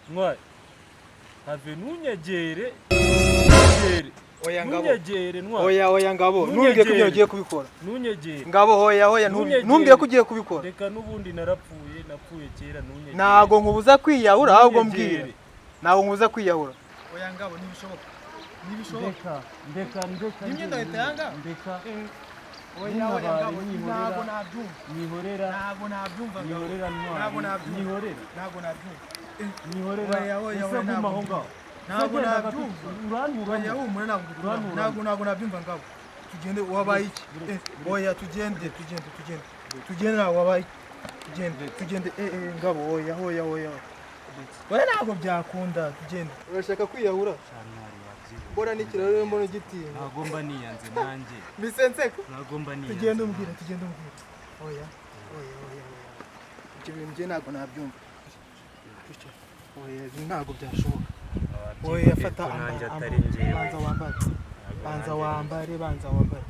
Ntwari, have, ntunyegere. Oya Ngabo. Ntunyegere, Ntwari. Oya, oya Ngabo, ntumbwire ko ibyo ugiye kubikora. Ntunyegere. Ngabo, hoya, hoya, Ntunyegere. ntumbwire ko ugiye kubikora. Reka, n'ubundi narapfuye, napfuye kera, ntunyegere. Ntago nkubuza kwiyahura, ahubwo mbwira. Ntunyegere. Ntago nkubuza kwiyahura. Oya Ngabo, ntibishoboka, ntibishoboka. Ndeka, ndeka, ndeka. N'imyenda leta yanga? Ndeka. Oya, oya Ngabo. Nyihorera. Ntago nabyumva. Nyihorera. Ntago nabyumva, Ngabo. Nyihorera, Ntwari. Ntago nabyumva. Nyihorera. Ntago nabyumva. Nyihorera. Oya, oya, Ese oya, guma ntabwo aho ngaho. Ntabwo Ese genda. nabyumva. Uranturamo. Oya, humura, ntabwo nguturamo. Uranturamo. Ntabwo nabyumva, Ngabo. Tugende, wabaye iki? Oya, tugende, tugende, tugende, tugende. Ntabwo wabaye iki? Tugende, tugende. Ngabo, oya, oya, oya, oya, ntabwo byakunda, tugende. Urashaka kwiyahura? Mbona n'ikiraro rero, mbona ugitinya. Ntabwo mba niyanze nanjye. Bisenseka. Ntabwo mba niyanze. Tugende umbwira, tugende umbwira. Oya, oya, oya, oya, ibyo bintu njye ntabwo nabyumva. Oya, ibi ntabwo byashoboka. Oya, fata. Ko nanjye Ambara. atari njyewe. Banza wambare, banza wambare, banza wambare.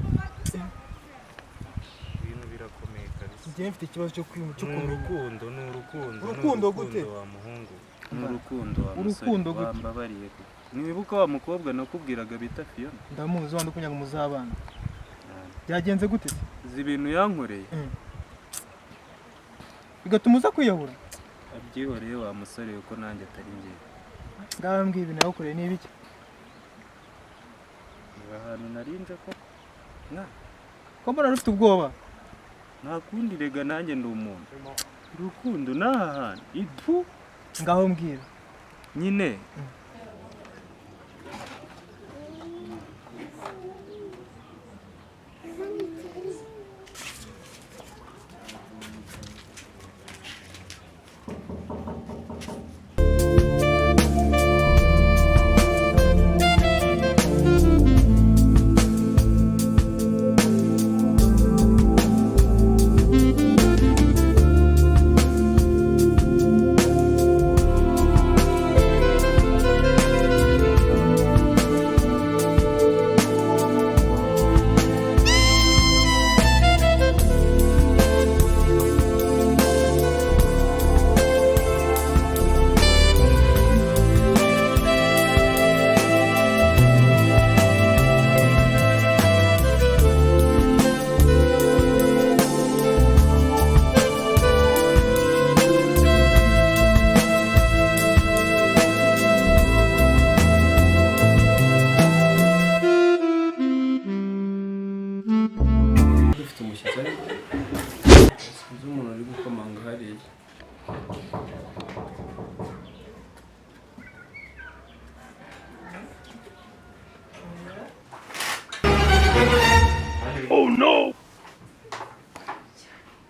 Ibintu birakomeye kabisa. Njyewe mfite ikibazo cyo kwima, cyo Ni kumenya. urukundo, ni urukundo, ni. Urukundo gute? Wa muhungu, ni urukundo, wa musore. Urukundo gute? Wambabariye koko. Ntiwibuka wa mukobwa nakubwiraga bita Fiona? Ndamuzi, wandi kugira ngo muzabana. Byagenze gute se? Izi bintu yankoreye. Bigatuma uza kwiyahura? Abyihoreye, wa musore, ko nanjye atari njyewe. Ngaho mbwira, ibintu yagukoreye ni ibiki? Niba ahantu narinje koko mwa. Ko mbona rufite ubwoba? Nta kundi rega, nanjye ndi umuntu. Urukundo n'aha hantu ipfu. Ngaho mbwira. Nyine. Dufite umushyitsi, ariko sinzi umuntu uri gukomanga hariya.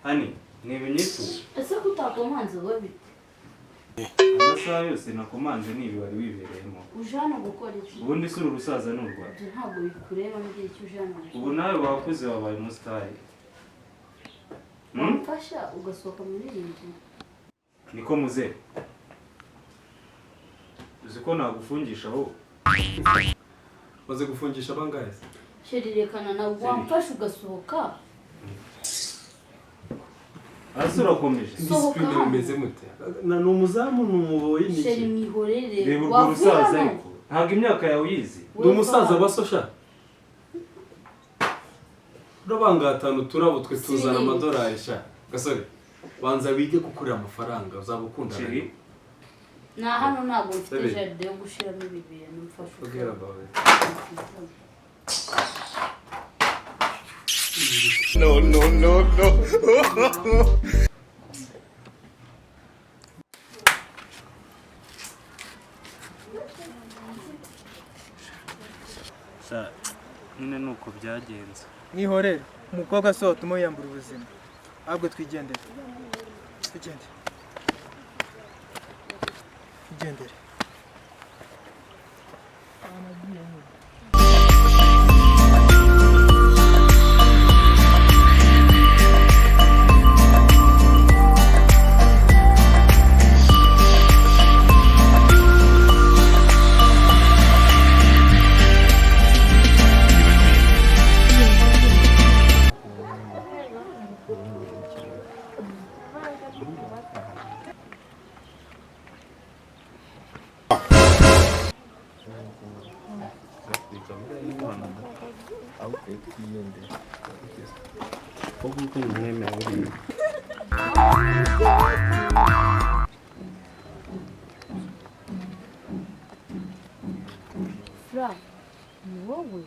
Hani ni ibinyitu. Ese ko utakomanze, wowe bite? Amasaha yose nakomanze ni ibi wari wibereyemo? Uje hano gukora iki? Ubundi si uru rusaza ni urwa? Ibyo ntabwo bikureba, mbwira icyo uje hano gukora. Ubu nawe wakuze, wabaye umusitari. Wamfasha ugasohoka muri iyi nzu? Niko muze, uzi ko nagufungisha wowe? Maze gufungisha bangahe se? Chéri, rekana nawe, wamfasha ugasohoka. Hasi urakomeje. Sohoka Discipline. hano. Bimeze mute? Ni umuzamu, ni umuboyi, ni Chéri, iki? mwihorere. Reba urwo Wavuye rusaza. hano. Ariko ntabwo imyaka yawe uyizi. Ndi umusaza wa sosha. Urabangatana uturabo, twe tuzana amadolari. Sha gasore, banza wige gukorera amafaranga, uzaba ukundana. Chéri. Na hano ntabwo mfite Baby. jardin yo gushiramo ibi bintu, mfasha. Forget about it. No, no, no, no. Sha, nyine ni uko byagenze. Mwihorere, umukobwa si watuma wiyambura ubuzima, ahubwo twigendere, tugende, twigendere. Ahubwo twigendere. Wowe uko umwemera buriya. Fra, ni wowe?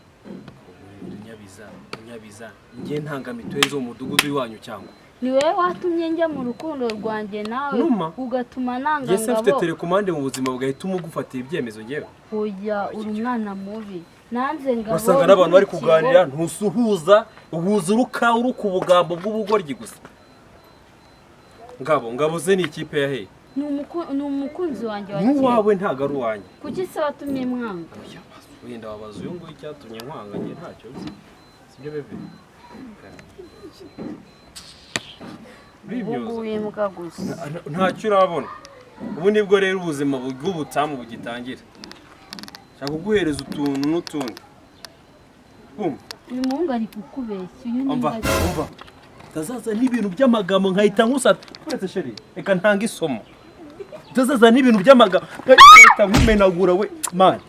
Unyabiza, unyabiza. Njye ntanga mituweli zo mu mudugudu iwanyu cyangwa? Ni wowe watumye njya mu rukundo rwanjye nawe Numa. ugatuma nanga Njye se mfite Ngabo. telekomande mu buzima bugahita umugufatira ibyemezo njyewe. Oya, uri umwana mubi. Nanze Ngabo. Wasanga n'abantu bari nk'ikigo. kuganira ntusuhuza, uhuza uruka uruka ubugambo bw'ubugoryi gusa. Ngabo, Ngabo ze ni ikipe ya he? Ni umukunzi wanjye wa kera. N'uwawe ntago ari uwanjye. Kuki se watumye mwanga? Wenda wabaza uyu nguyu icyatumye nkwanga, njye ntacyo nzi. Sibyo bebe? Ubu Uribyoza. w'imbwa gusa. Ntacyo urabona. Ubu nibwo rero ubuzima bw'ubutamu bugitangira. Nshaka kuguhereza utuntu n'utundi. Kumva? Uyu muhungu ari kukubeshya. Uyu ni Umva, imbwa. umva. Utazaza n'ibintu by'amagambo nkahita nkusata. Uretse sheri, reka ntange isomo. Utazaza n'ibintu by'amagambo nkahita nkumenagura we. Man.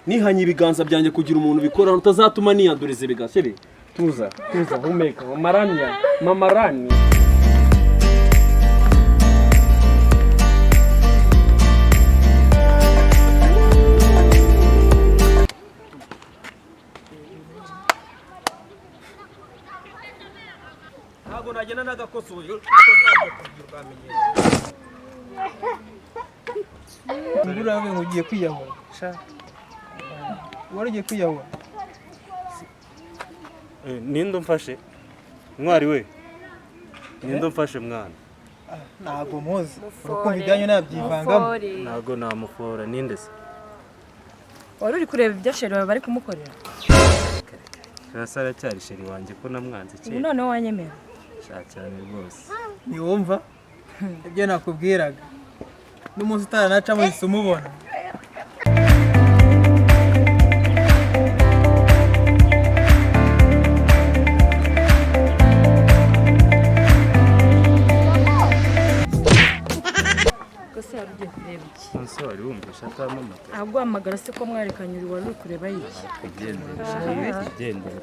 Nihanye ibiganza byanjye kugira umuntu ubikora utazatuma niyanduriza ibiganza. Sheri, tuza, tuza, humeka, mamaranya, mamarani. Ntabwo nagenda n'agakosoye. Ngura ngo ugiye kwiyahura. Sha. Wari ugiye kwiyahura. Ninde umfashe? Ntwari we. Ninde umfashe mwana? Ntabwo muzi. Urukundo ibyanyu nabyivangamo. Ntago namufora, ninde se? Wari uri kureba ibyo sheri wawe bari kumukorera? Kirasa aracyari sheri wanjye ko namwanze Ubu kera. noneho wanyemera? Sha cyane rwose. Ntiwumva ibyo nakubwiraga. N'umunsi utaranacamo uhise umubona. Ubwo se wari ugiye kureba iki? Nonse wari wumvisha atampamagara. Aguhamagara se ko mwerekanye uri wari uri kureba iki? Twigendere sheri, twigendere.